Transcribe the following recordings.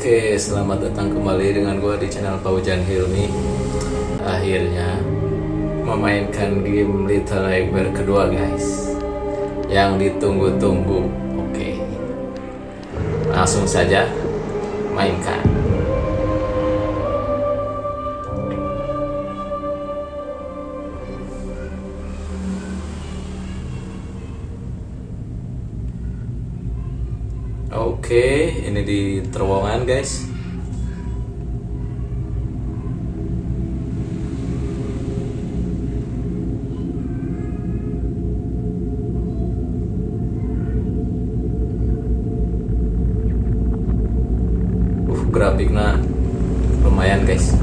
Oke, selamat datang kembali dengan gua di channel Paujan Hilmi. Akhirnya memainkan game Little Nightmare kedua, guys. Yang ditunggu-tunggu. Oke. Langsung saja mainkan. Oke, ini di terowongan, guys. Grafiknya lumayan, guys.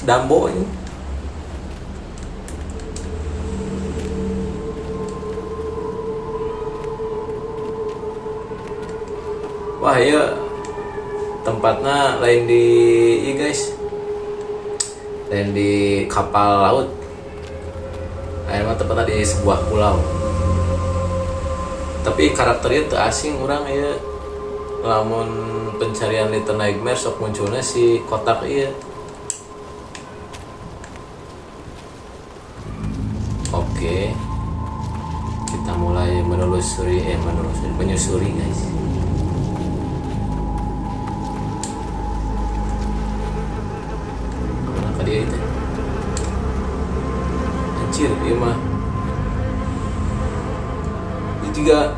Dambo ini. Wah, ya tempatnya lain di iya guys. Lain di kapal laut. Lain mah tempatnya di sebuah pulau. Tapi karakternya tuh asing orang ya. Lamun pencarian Little Nightmare sok munculnya si kotak iya. Oke, kita mulai menyusuri guys. Mana dia itu? Anjir, dia mah. Ini juga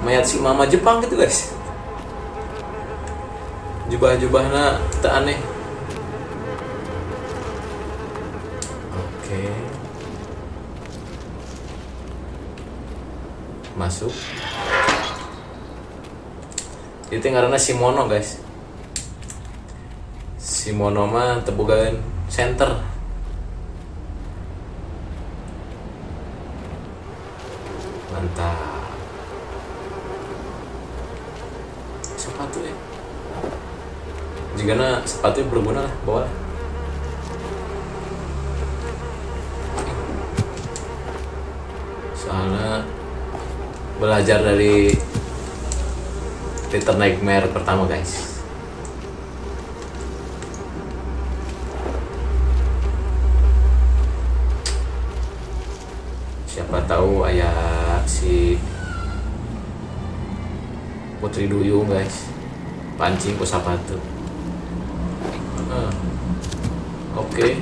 mayat si mama Jepang gitu guys. Jubah-jubahnya tak aneh. Oke. Masuk. Itu karena si Mono guys. Si Mono mah tebogaan center. Mantap. Sepatu ya. Jigana sepatu berguna lah, bawa lah. Soalnya belajar dari Little Nightmare pertama guys. Siapa tahu ayah si Putri Duyung guys, pancing ku sepatu. Oke.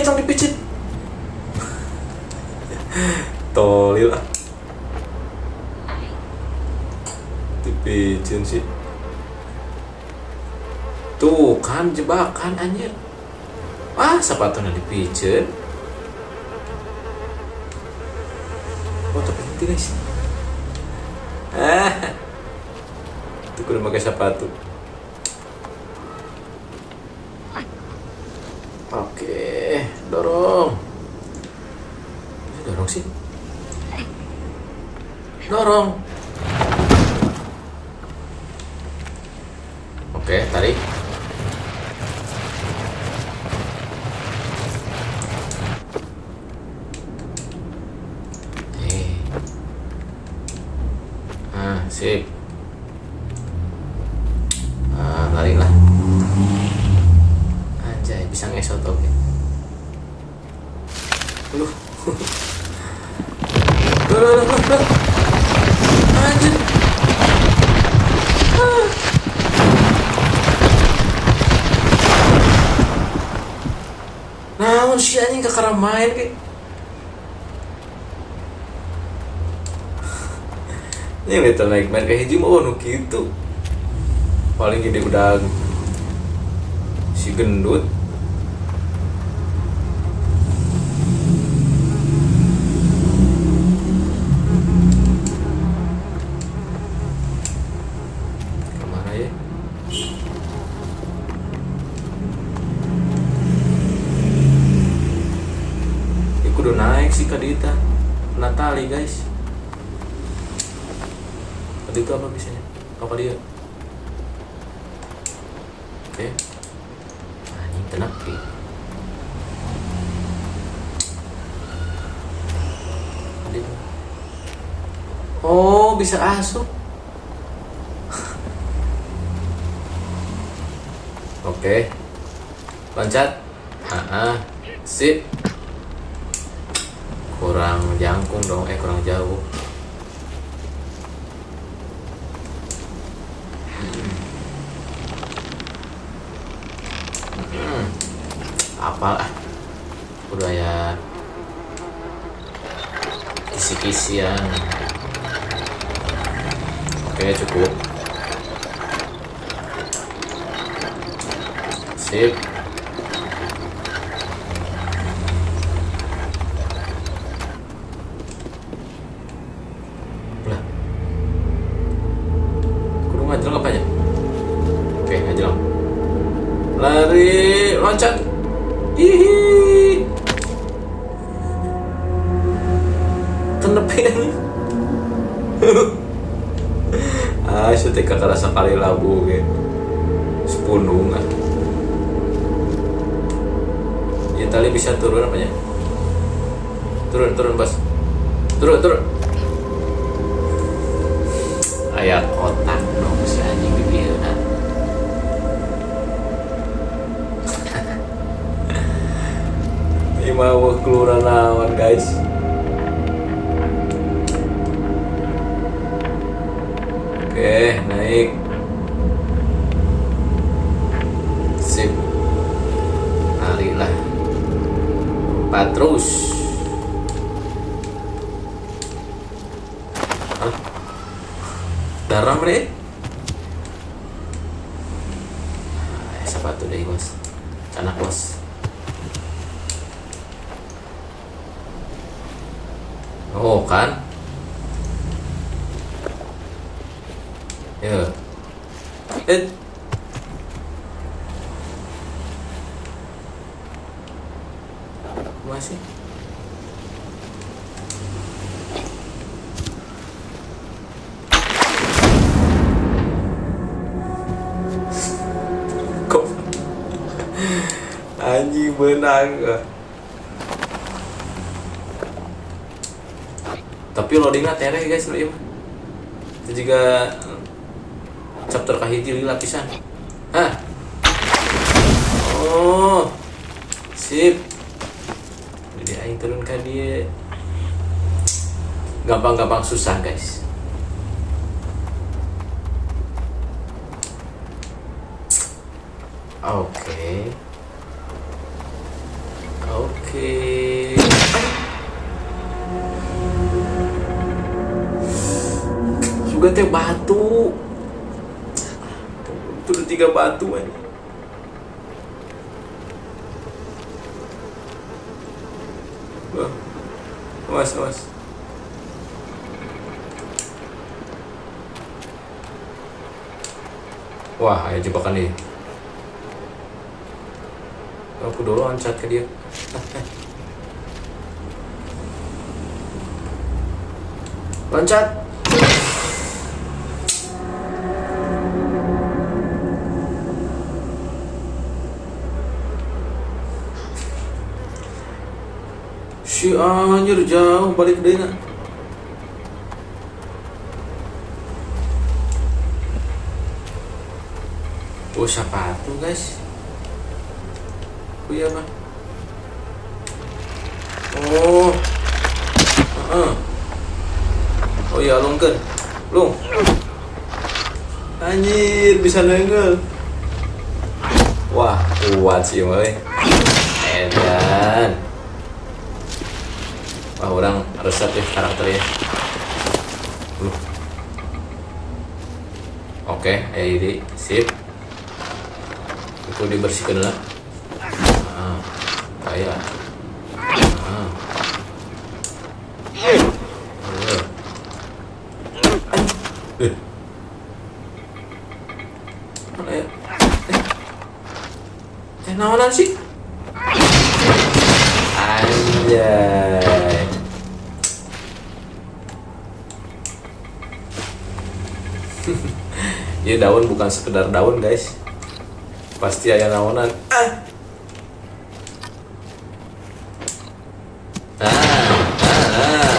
Tong dipicit. Tolil ah. Dipicin sih. Tuh kan jebakan anjir. Ah, sepatunya dipicin. Oh, tapi nanti guys. Ah. Itu kudu pakai sepatu. Oke, dorong. Dorong sih. Dorong. Oke, tarik. Ah, sip. Ah, tarik lah. Anjay, bisa ngesot oke. Loh. Loh, loh, loh, loh. Anjir. Ah. Naon sih anjing kakara main ke. Ini Little Nightmare kayak hiji mah nu kitu. Paling gede udah si gendut. Kemana ya? Natali guys. Tadi itu apa biasanya? Apa dia? Oke. Anjing tenapi. Oh, bisa asup. Oke. Loncat. Sip. Kurang jangkung dong, kurang jauh. Apal ah. Udah ya. Kisi-kisian. Oke, cukup. Sip. Lah. Kudu ngajeleng apa ya? Oke, ngajeleng. Lari, loncat. Hihi. Tenepin. Ah, sudah kerasa kali labu ge. Sepundung ah. Ya tali bisa turun apa ya? Turun, turun, Bos. Turun, turun. Aya kotak dong si anjing di dieu. Ini mau keluar lawan, guys. Oke, naik. Sip. Lari lah. Empat terus. Hah? Darah bre. Sepatu deh bos. Canak bos. Oh kan? Ya. Masih. Kok anjing benang. Tapi loadingnya tereh guys lo ieu. Itu juga chapter kahiji lila pisan. Hah? Oh. Sip. Jadi aing turun ka dieu. Gampang-gampang susah guys. Oke. Oke. Juga teh batu. Itu udah 3 batu aja. Wah. Awas, awas. Wah, ayo jebakan nih. Aku dulu loncat ke dia. Loncat. Si anjir jauh balik deh nak. Oh sepatu guys. Oh iya mah. Oh. Oh iya lungkeun. Lung. Anjir bisa nengel. Wah kuat sih woy. Edan. Wah orang resep ya karakternya. Oke, ayo ini sip. Itu dibersihkan lah. Nah, kayak. Nah. Mana ya? Naonan sih? Anjay. Ya daun bukan sekedar daun guys. Pasti ada naonan. Ah. Ah, ah,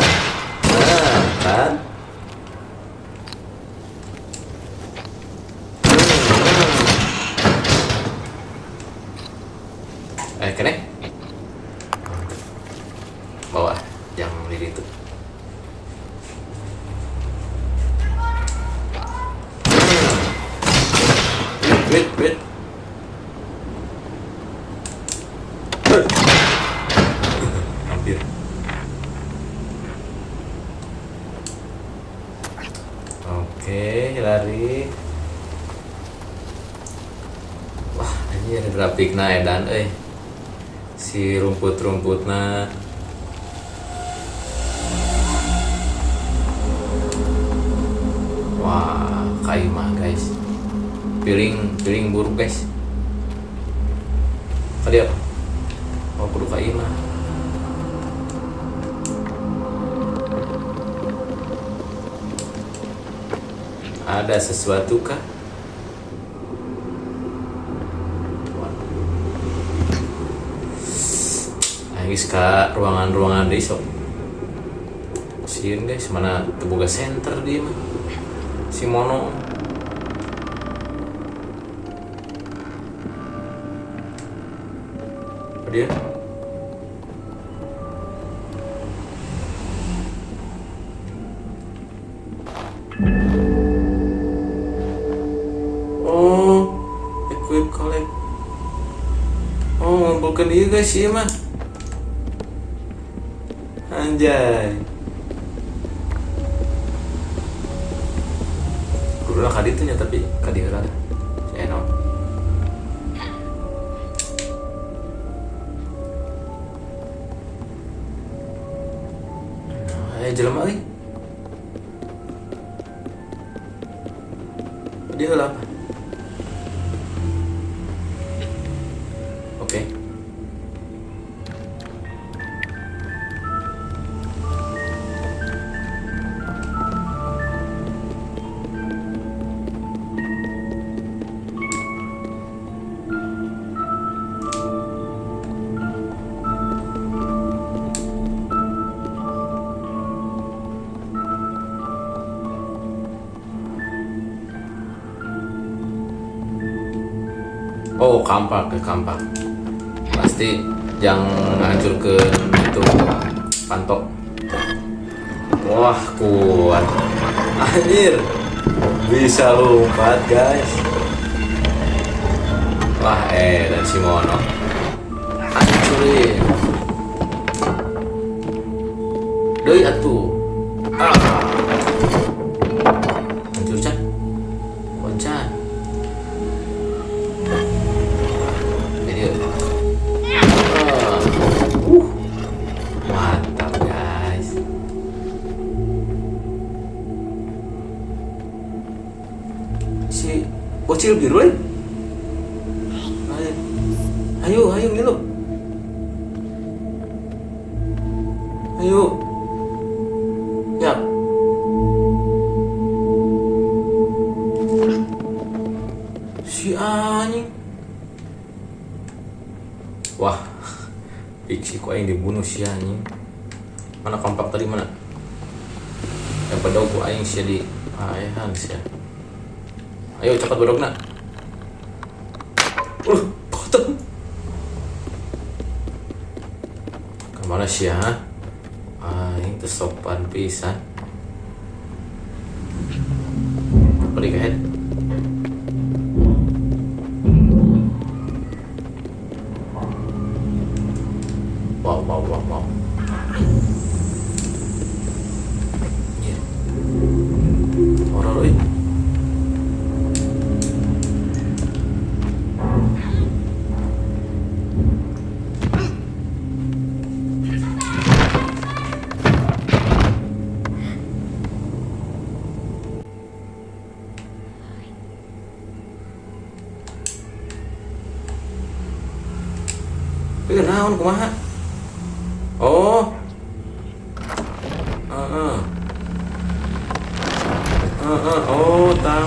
ah, kan? Kene? Bawah, jangan diri itu. Wait, wait. Hampir. Oke, lari. Wah, ini ada grafiknya edan euy. Si rumput-rumputna. Wah, kayu mah guys. Piring buruk guys. Tadi apa? Oh, kudu ka imah. Ada sesuatu kah? Ayo guys, ke ruangan-ruangan di sok. Sieun guys, mana teu boga center dia mah. Si Mono. Apa dia? Oh, equip collect. Oh, ngumpulkan dia guys, iya mah. Anjay. Kuduna ka ditu nya tapi ka dieu lah. Si Eno. Nah, jelema euy. Dia heula apa? Oke. Oh, kampak ke kampak. Pasti yang hancur ke itu pantok. Wah, kuat. Anjir. Bisa lompat, guys. Wah, dan si Mono. Hancurin. Deui atuh. Ah. Hancur can. Koncan. Jadi, mantap guys. Si bocil biru eh. Ayo, ayo ngilu. Ayo. Ya. Si anjing. Wah, Pixie kok aing dibunuh si anjing. Mana kampak tadi mana? Yang bedog ku aing sia di aehan sia. Ayo cepat bedogna. Potong. Kemana sia? Aing teu sopan pisan. Balik ke head. Wow, wow, wow, wow. Iya. Horor euy. Ih, naon kumaha? Oh. Heeh. Heeh, oh, tahu.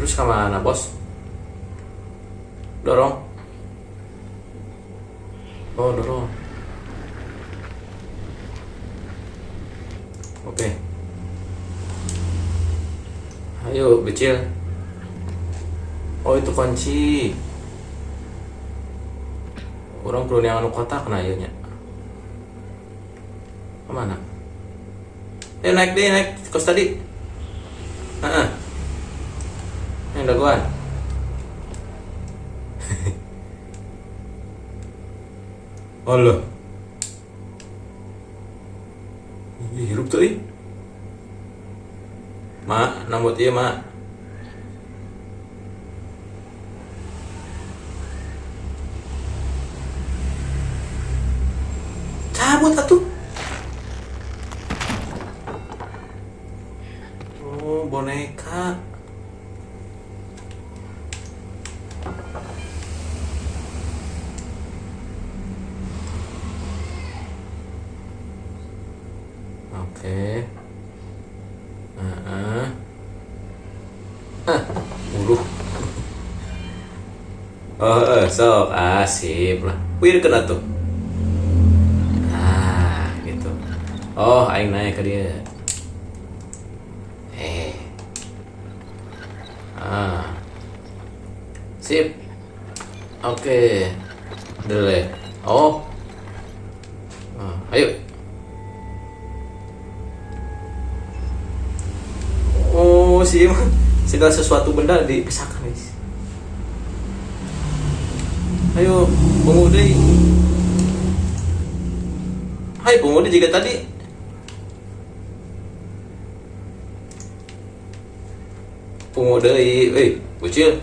Terus kemana bos? Dorong. Oh, dorong. Oke. Ayo, becil. Oh, itu kunci. Orang perlu yang anu kotak nah ieu nya. Kemana? Naik deh, naik kos tadi. Heeh. Yang dagoan. Allah. Ih, hirup tuh ih. Mak, nambut ieu, Mak. Cabut atuh. Oh, boneka. Oke. Buru. Oh, sok asip lah. Wih, kena tuh. Nah, gitu. Oh, aing naik ke dia. Ah. Sip. Oke. Dele. Oh. Ah, ayo. Oh, sih segala sesuatu benda dipisahkan, guys. Ayo, pungu deui. Hai, pungu deui juga tadi. Pungu deui, euy, bocil.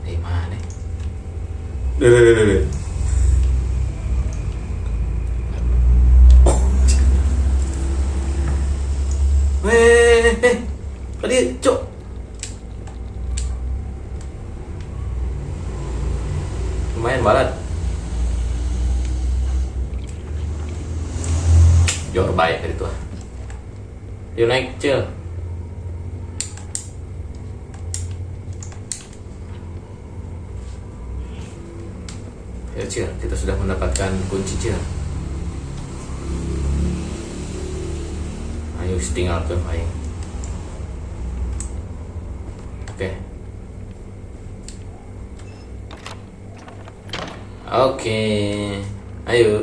Di mana? Deh. Weh, tadi cok. Lumayan barat. Jor baik dari tuh. Yuk naik, Cil. Ya, Cil, kita sudah mendapatkan kunci, Cil. Ayo tinggal ke aing. Oke. Oke. Ayo.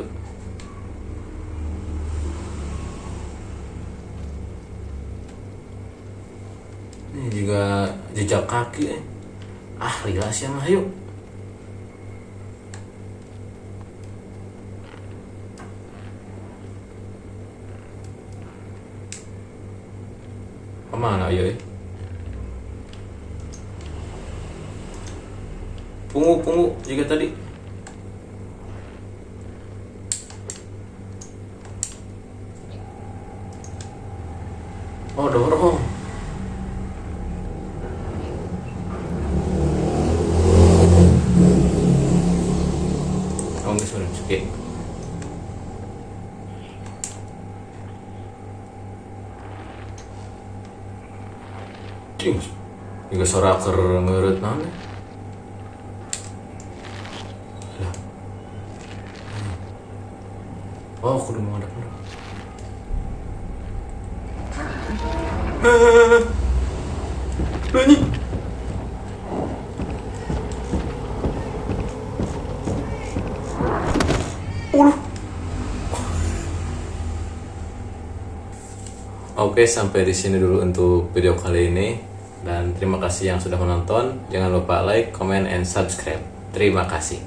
Ini juga jejak kaki. Ah, lila sih mah, ayo. Kemana ayo? Pungu-pungu juga tadi. Oh, dorong. Oh, nggak sudah, oke. Juga suara keur ngeureut naon ya? Lah. Oh, kudu menghadap. Anjing. Oke, sampai di sini dulu untuk video kali ini. Dan terima kasih yang sudah menonton. Jangan lupa like, comment, and subscribe. Terima kasih.